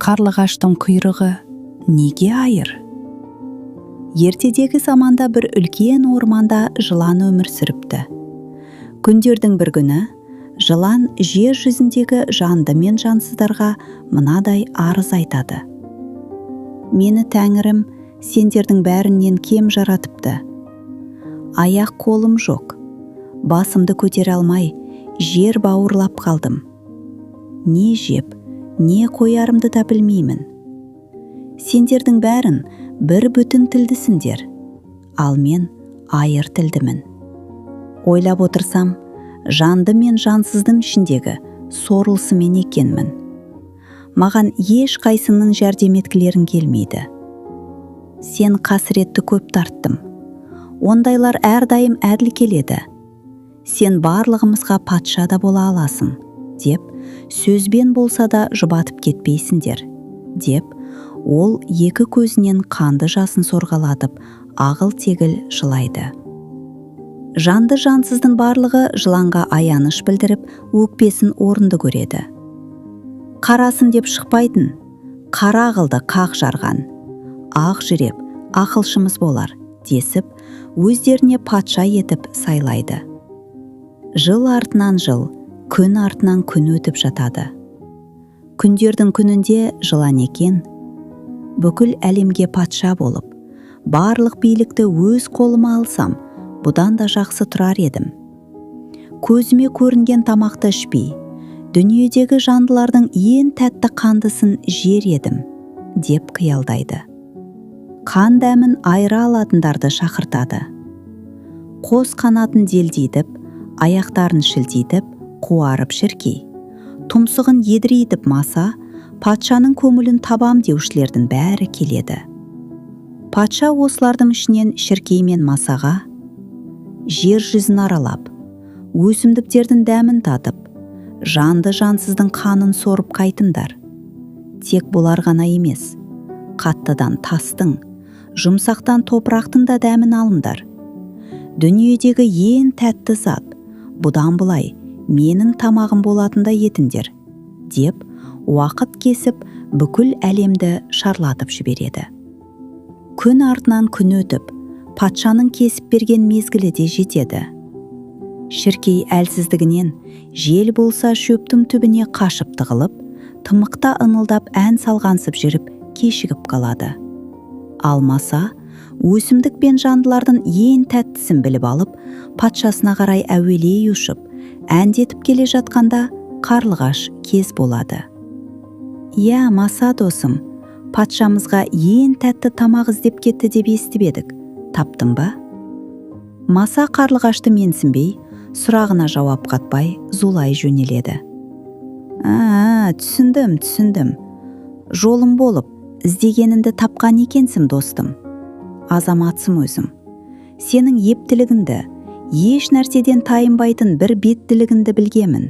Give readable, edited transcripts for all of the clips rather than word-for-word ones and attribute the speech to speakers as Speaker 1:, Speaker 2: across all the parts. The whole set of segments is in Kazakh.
Speaker 1: Қарлығаштың құйрығы неге айыр? Ертедегі заманда бір үлкен орманда жылан өмір сүріпті. Күндердің бір күні жылан жер жүзіндегі жанды мен жансыздарға мынадай арыз айтады: «Мені тәңірім сендердің бәрінен кем жаратыпты. Аяқ қолым жоқ, басымды көтере алмай, жер бауырлап қалдым. Не жеп, не қоярымды да білмеймін. Сендердің бәрін бір бүтін тілдісіңдер, ал мен айыр тілдімін. Ойлап отырсам, жанды мен жансыздың ішіндегі сорлысы мен екенмін. Маған ешқайсының жәрдем еткілерің келмейді. Сен қасіретті көп тарттым. Ондайлар әрдайым әділ келеді. Сен барлығымызға патша да бола аласың, деп сөзбен болса да жұбатып кетпейсіңдер», – деп, ол екі көзінен қанды жасын сорғалатып, ағыл-тегіл жылайды. Жанды жансыздың барлығы жыланға аяныш білдіріп, өкпесін орынды көреді. «Қарасын деп шықпайтын, қара қылды қақ жарған, ақ жүрек ақылшымыз болар», – десіп, өздеріне патша етіп сайлайды. Жыл артынан жыл, күн артынан күн өтіп жатады. Күндердің күнінде жылан екен: «Бүкіл әлемге патша болып, барлық билікті өз қолыма алсам, бұдан да жақсы тұрар едім. Көзіме көрінген тамақты ішпей, дүниедегі жандылардың ең тәтті қандысын жер едім», – деп қиялдайды. Қан дәмін айыра алатындарды шақыртады. Қос қанатын делдитіп, аяқтарын шілтитіп, қуарып шіркей, тұмсығын едірейтіп маса патшаның көңілін табам деушілердің бәрі келеді. Патша осылардың ішінен шіркей мен масаға: «Жер жүзін аралап, өсімдіктердің дәмін татып, жанды жансыздың қанын сорып қайтыңдар. Тек бұлар ғана емес, қаттыдан тастың, жұмсақтан топырақтың да дәмін алыңдар. Дүниедегі ең тәтті зат бұдан былай менің тамағым болатындай етіңдер», – деп, уақыт кесіп, бүкіл әлемді шарлатып жібереді. Күн артынан күн өтіп, патшаның кесіп берген мезгілі де жетеді. Шіркей әлсіздігінен жел болса шөптің түбіне қашып тығылып, тымықта ыңылдап ән салғансып жүріп кешігіп қалады. Ал маса өсімдік пен жандылардың ең тәттісін біліп алып, патшасына қарай әуелей ұшып, әндетіп келе жатқанда қарлығаш кез болады. «Иә, маса досым, патшамызға ең тәтті тамақ іздеп кетті деп естіп едік, таптың ба?» Маса қарлығашты менсінбей, сұрағына жауап қатпай, зулай жөнеледі. «А, түсіндім, түсіндім. Жолым болып, іздегеніңді тапқан екенсің, достым. Азаматсың өзім. Сенің ептілігіңді, еш нәрседен тайынбайтын бір беттілігіңді білгемін.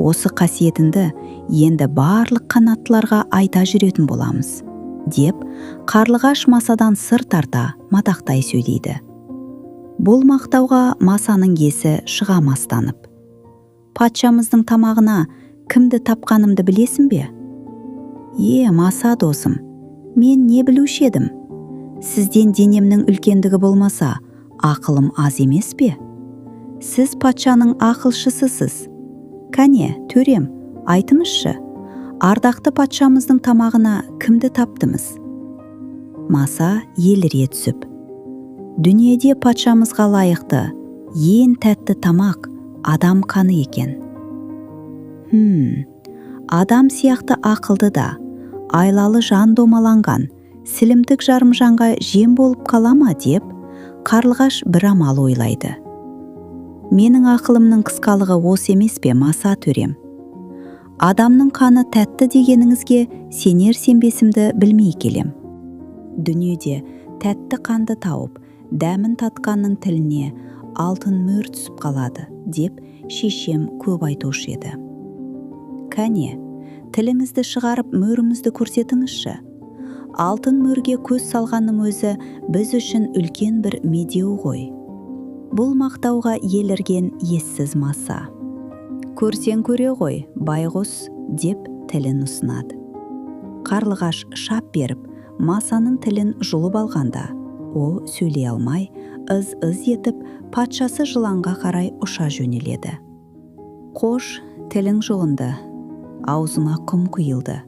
Speaker 1: Осы қасиетіңді енді барлық қанаттыларға айта жүретін боламыз», – деп, қарлығаш масадан сыр тарта мадақтай сөйлейді. Бұл мақтауға масаның есі шыға мастанып: «Патшамыздың тамағына кімді тапқанымды білесің бе?» «Е, маса досым, мен не білуші едім? Сізден денемнің үлкендігі болмаса, ақылым аз емес пе? Сіз патшаның ақылшысысыз. Кәне, төрем, айтыңызшы, ардақты патшамыздың тамағына кімді таптымыз?» Маса еліре түсіп: «Дүниеде патшамызға лайықты ең тәтті тамақ адам қаны екен. Адам сияқты ақылды да, айлалы жан домаланған сілімтік жарым жанға жем болып қала ма?» – деп, қарлығаш бір амал ойлайды. «Менің ақылымның қысқалығы осы емес пе, маса төрем? Адамның қаны тәтті дегеніңізге сенер сенбесімді білмей келем. Дүниеде тәтті қанды тауып, дәмін татқанның тіліне алтын мөр түсіп қалады деп шешем көп айтушы еді. Кәне, тіліңізді шығарып, мөріңізді көрсетіңізші. Алтын мөрге көз салғанның өзі біз үшін үлкен бір медеу ғой». Бұл мақтауға елірген ессіз маса: «Көрсең, көре ғой, байғұс», – деп тілін ұсынады. Қарлығаш шап беріп, масаның тілін жұлып алғанда, о сөйлей алмай, ыз-ыз етіп, патшасы жыланға қарай ұша жөнеледі. Қош, тілің жұлынды, аузыңа құм құйылды.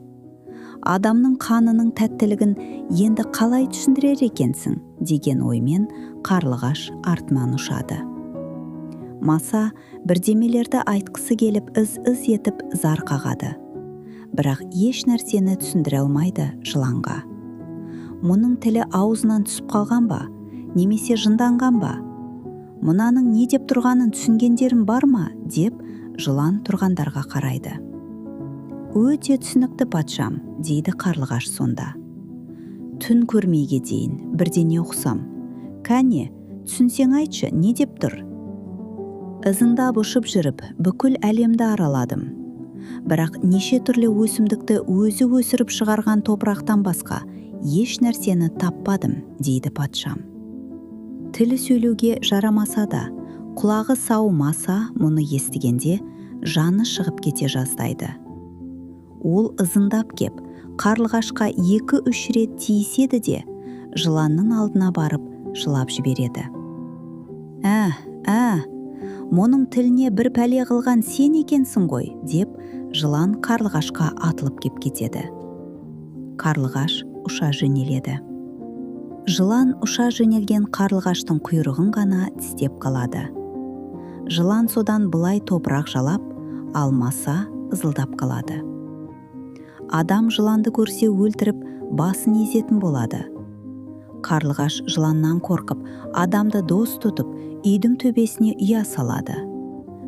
Speaker 1: Адамның қанының тәттілігін енді қалай түсіндірер екенсің, деген оймен қарлығаш артынан ұшады. Маса бірдемелерді айтқысы келіп ыз-ыз етіп зар қағады. Бірақ еш нәрсені түсіндіре алмайды жыланға. Мұның тілі аузынан түсіп қалған ба, немесе жынданған ба? Мынаның не деп тұрғанын түсінгендерің бар ма, деп жылан тұрғандарға қарайды. Өте түсінікті, патшам, дейді қарлығаш сонда. Түн көрмейге дейін бірдеңе ұқсам. Кәне, түсінсең айтшы, не деп тұр? Ызыңдап ұшып жүріп, бүкіл әлемді араладым. Бірақ неше түрлі өсімдікті өзі өсіріп шығарған топырақтан басқа еш нәрсені таппадым, дейді патшам. Тілі сөйлеуге жарамаса да, құлағы сау маса мұны естігенде жаны шығып кете жаздайды. Ол ызыңдап кеп, қарлығашқа 2-3 рет тиіседі де, жыланның алдына барып жылап жібереді. Ә, ә, мұның тіліне бір пәле қылған сен екенсің ғой, деп жылан қарлығашқа атылып кеп кетеді. Қарлығаш ұша жөнеледі. Жылан ұша жөнелген қарлығаштың құйрығын ғана тістеп қалады. Жылан содан былай топырақ жалап, ал маса ызылдап қалады. Адам жыланды көрсе өлтіріп, басын езетін болады. Қарлығаш жыланнан қорқып, адамды дос тұтып, үйдің төбесіне ұя салады.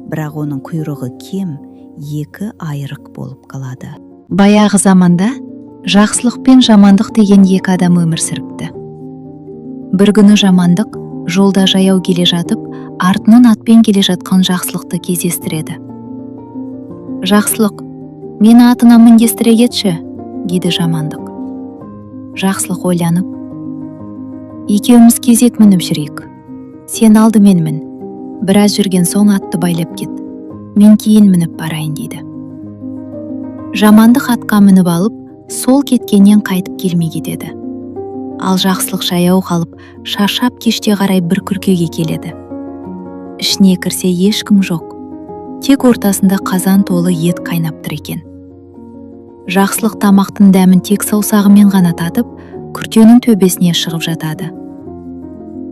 Speaker 1: Бірақ оның құйрығы кем, 2 айрық болып қалады.
Speaker 2: Баяғы заманда жақсылық пен жамандық деген екі адам өмір сүріпті. Бір күні жамандық жолда жаяу келе жатып, артынан атпен келе жатқан жақсылықты кездестіреді. Жақсылық, мені атыңа мінгестіре кетші, дейді жамандық. Жақсылық ойланып, екеуміз кезек мініп жүрейік. Сен алдымен мін, біраз жүрген соң атты байлап кет. Мен кейін мініп барайын, дейді. Жамандық атқа мініп алып, сол кеткеннен қайтып келмей кетеді. Ал жақсылық жаяу қалып, шаршап кеште қарай бір күркеге келеді. Ішіне кірсе ешкім жоқ. Тек ортасында қазан толы ет қайнап тұр екен. Жақсылық тамақтың дәмін тек саусағымен ғана татып, күркенің төбесіне шығып жатады.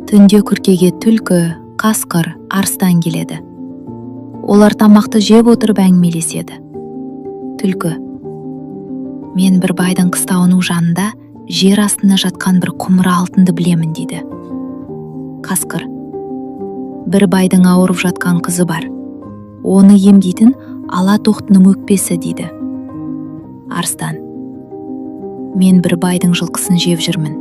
Speaker 2: Түнде күркеге түлкі, қасқыр, арыстан келеді. Олар тамақты жеп отырып әңгімелеседі. Түлкі: мен бір байдың қыстауының жанында жер астында жатқан бір құмыра алтынды білемін, дейді. Қасқыр: бір байдың ауырып жатқан қызы бар. Оны емдейтін ала тоқтының өкпесі, дейді. Арыстан: мен бір байдың жылқысын жеп жүрмін,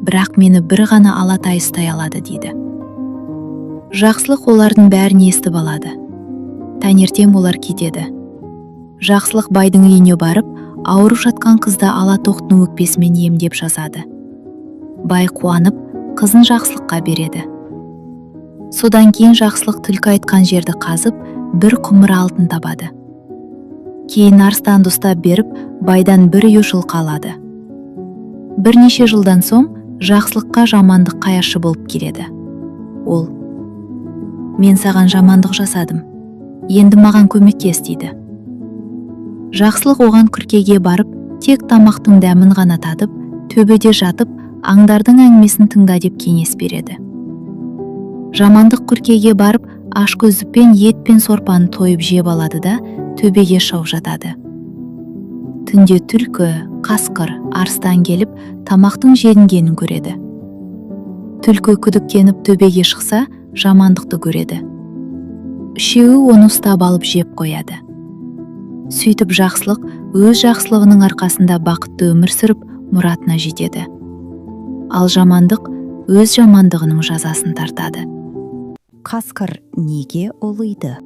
Speaker 2: бірақ мені бір ғана ала тай ұстай алады, дейді. Жақсылық олардың бәрін естіп алады. Таңертең олар кетеді. Жақсылық байдың үйіне барып, ауырып жатқан қызды ала тоқтының өкпесімен емдеп жазады. Бай қуанып, қызын жақсылыққа береді. Содан кейін жақсылық түлкі айтқан жерді қазып, бір құмыра алтын табады. Кейін арыстанды ұстап беріп, байдан бір үй жылқы алады. Бірнеше жылдан соң жақсылыққа жамандық қаяшы болып келеді. Ол: мен саған жамандық жасадым, енді маған көмектес, дейді. Жақсылық оған күркеге барып, тек тамақтың дәмін ғана татып, төбеде жатып, аңдардың әңгімесін тыңда деп кеңес береді. Жамандық күркеге барып, ашкөздікпен ет пен сорпаны тойып жеп алады да, төбеге шығып жатады. Түнде түлкі, қасқыр, арыстан келіп, тамақтың желінгенін көреді. Түлкі күдіктеніп төбеге шықса, жамандықты көреді. Үшеуі оны ұстап алып жеп қояды. Сөйтіп жақсылық өз жақсылығының арқасында бақытты өмір сүріп, мұратына жетеді. Ал жамандық өз жамандығының жазасын тартады.
Speaker 1: Қасқыр неге ұлиды?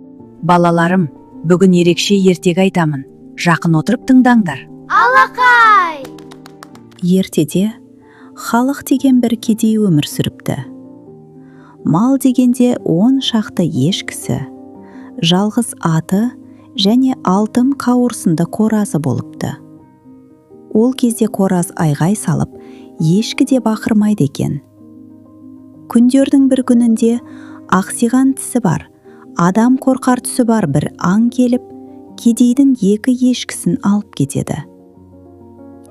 Speaker 3: Балаларым, бүгін ерекше ертегі айтамын. Жақын отырып тыңдаңдар.
Speaker 4: Алақай!
Speaker 1: Ертеде халық деген бір кедей өмір сүріпті. Мал дегенде 10 шақты ешкісі, жалғыз аты және алтын қауырсынды қоразы болыпты. Ол кезде қораз айғай салып, ешкі де бақырмайды екен. Күндердің бір күнінде ақсиған тісі бар, адам қорқар түсі бар бір аң келіп, кедейдің екі ешкісін алып кетеді.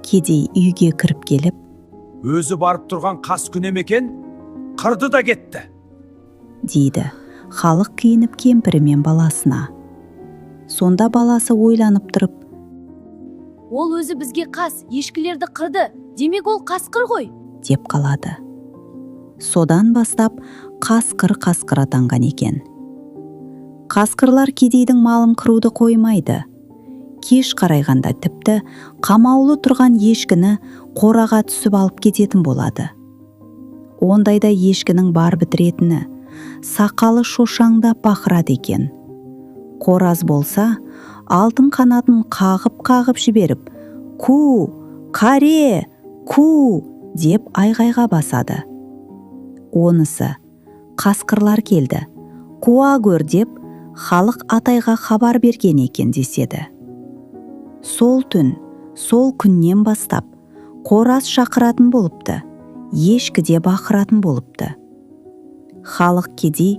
Speaker 1: Кедей үйге кіріп келіп,
Speaker 4: Өзі барып тұрған қаскүнем екен, қырды да кетті.
Speaker 1: Дейді халық күйініп кемпірі мен баласына. Сонда баласы ойланып тұрып,
Speaker 5: Ол өзі бізге қас, ешкілерді қырды. Демек, ол қасқыр ғой.
Speaker 1: Деп қалады. Содан бастап қасқыр қасқыр атанған екен. Қасқырлар кедейдің малын қыруды қоймайды. Кеш қарайғанда тіпті қамаулы тұрған ешкіні қораға түсіп алып кететін болады. Ондайда ешкінің бар бітіретіні сақалы шошаңдап бақырады екен. Қораз болса, алтын қанатын қағып-қағып жіберіп, «Ку, каре, ку!» деп айғайға басады. Онысы «Қасқырлар келді, қуа гөр» деп халық атайға хабар берген екен деседі. Сол түн, сол күннен бастап қораз шақыратын болыпты, ешкі де бақыратын болыпты. Халық кедей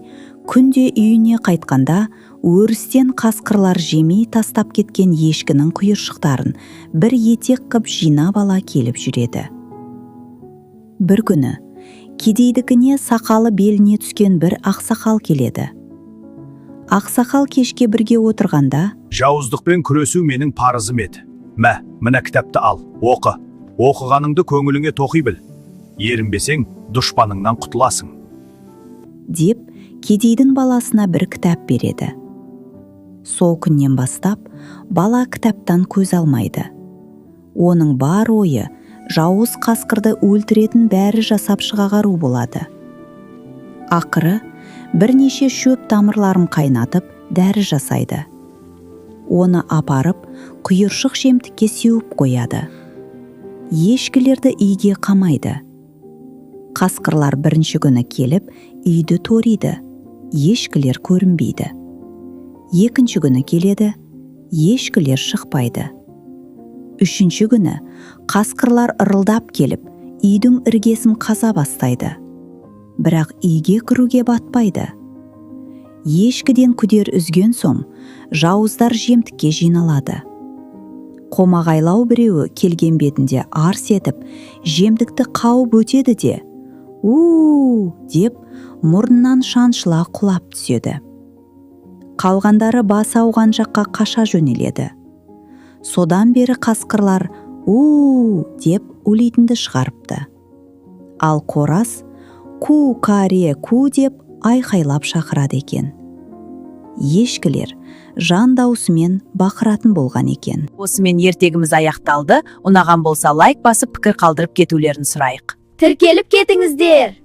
Speaker 1: күнде үйіне қайтқанда өрістен қасқырлар жемей тастап кеткен ешкінің құйыршықтарын бір етек қып жинап ала келіп жүреді. Бір күні кедейдікіне сақалы беліне түскен бір ақсақал келеді. Ақсақал кешке бірге отырғанда,
Speaker 4: Жауыздықпен күресу менің парызым еді. Мә, мына кітапты ал, оқы. Оқығаныңды көңіліңе тоқи біл. Ерінбесең, дұшпаныңнан құтыласың.
Speaker 1: Деп кедейдің баласына бір кітап береді. Сол күннен бастап бала кітаптан көз алмайды. Оның бар ойы жауыз қасқырды өлтіретін дәрі жасап шығару болады. Ақыры бірнеше шөп тамырларын қайнатып, дәрі жасайды. Оны апарып, құйыршық жемтікке сеуіп қояды. Ешкілерді үйге қамайды. Қасқырлар бірінші күні келіп, үйді ториды. Ешкілер көрінбейді. Екінші күні келеді, ешкілер шықпайды. Үшінші күні қасқырлар ырылдап келіп, үйдің іргесін қаза бастайды. Бірақ үйге кіруге батпайды. Ешкіден күдер үзген соң, жауыздар жемтікке жиналады. Қомағайлау біреуі келген бетінде арс етіп, жемтікті қауып өтеді де, «У!» деп мұрнынан шаншыла құлап түседі. Қалғандары басы ауған жаққа қаша жөнеледі. Содан бері қасқырлар «У!» деп улитінді шығарыпты. Ал қораз «Ку, каре, ку» деп айқайлап шақырады екен. Ешкілер жан даусымен бақыратын болған екен.
Speaker 3: Осымен ертегіміз аяқталды. Ұнаған болса, лайк басып, пікір қалдырып кетулерін сұрайық.
Speaker 5: Тіркеліп кетіңіздер.